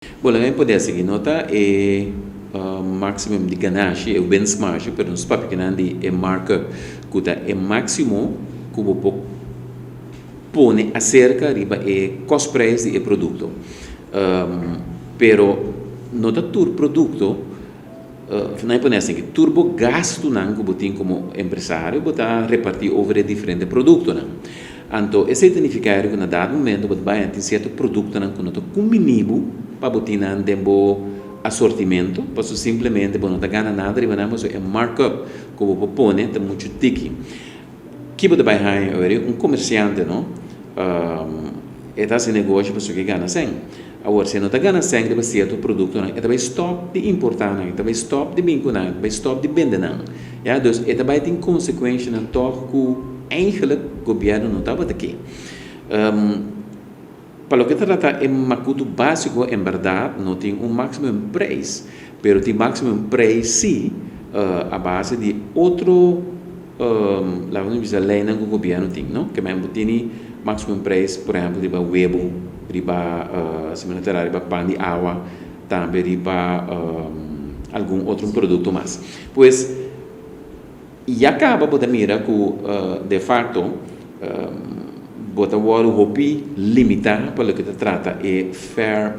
Bo laga mi poder sigui nota e maximum di ganashi, e winstmarge, pero nos papia kinan di e markup ku ta e maximo ku bo por pone aserka riba e kostprijs di e produkto. Pero no ta tur produkto, nan e pone asina, tur bo gastunan ku bo tin komo empresario bo ta reparti over e diferente produktonan. Anto esei ta nifiká ku na dado momento bo ta bai a tin sierto produktonan ku no ta kumbiní bo pa bo tin nan den bo asortimento, pasobra simplemente bo no ta gana nada riba nan pasobra e markup ku bo por pone ta muchu tiki. Ki bo ta bai haña ora? Un komersiante no, e ta hasi negoshi pasobra e ke gana sèn. Awor si e no ta gana sèn riba sierto produktonan e ta bai stòp di importá nan, e ta bai stòp di bin ku nan, e ta bai stòp di bende nan. Ya, dus e ta bai tin konsekuenshanan tòg ku eigenlijk gobièrnu no tabata ke. Pa loke ta trata e makutu básiko en bèrdat no tin un maximum prijs, pero tin maximum prijs sí a base di otro laga nos bisa leinan ku gobièrnu tin, no? Ke men bo tini maximum prijs por ehèmpel riba webu, riba si mi no ta erá riba pan di awa, tambe riba algun otro produkto mas. Pues ya kaba bo ta mira ku de facto bo ta wòrdu hopi limitá pa loke ta trata e fair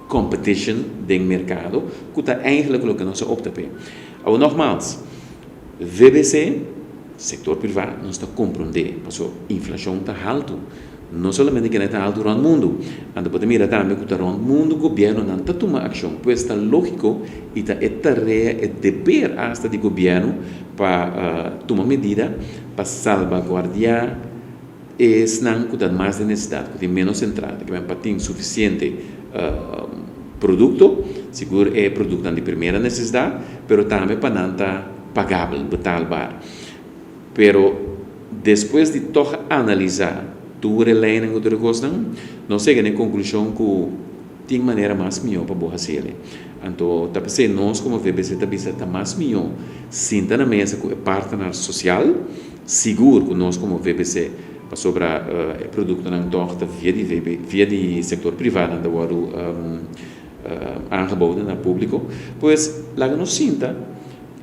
competition den merkado ku ta eigenlijk loke nos a opta p'e. Awor nogmaals, VBC, sektor privá, nos ta komprondé pasobra inflashon ta haltu. No solamente kende ta haltu rònt mundu, anto bo ta mira tambe ku ta rònt mundu gobièrnunan ta tuma akshon. Pues ta lógiko i ta e tarea, e deber asta di gobièrnu pa tuma medida pa salbaguardiá esnan ku ta mas den nesesidat, ku tin ménos entrada, ke men pa tin sufisiente produkto, sigur e produktonan di primera nesesidat, pero tambe pa nan ta pagabel, betaalbaar. Pero despues di tog analisá tur e leinan ku tur e kosnan, nos yega na e konklushon ku tin manera mas mihó pa bo hasi el'e. Anto ta p'esei nos komo VBC ta bisa ta mas mihó sinta na mesa ku e partner sosial, sigur ku nos komo VBC, pasobra e produktonan tog ta via di VB, via di sektor privá nan ta wòrdu aangeboden na públiko. Pues laga nos sinta.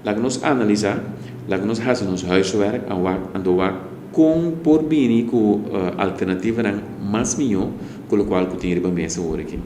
Laga nos analisá, laga nos hasi nos huiswerk a wak anto wak kon por bini ku alternativanan mas mihó ku lokual ku tin riba mesa awor aki.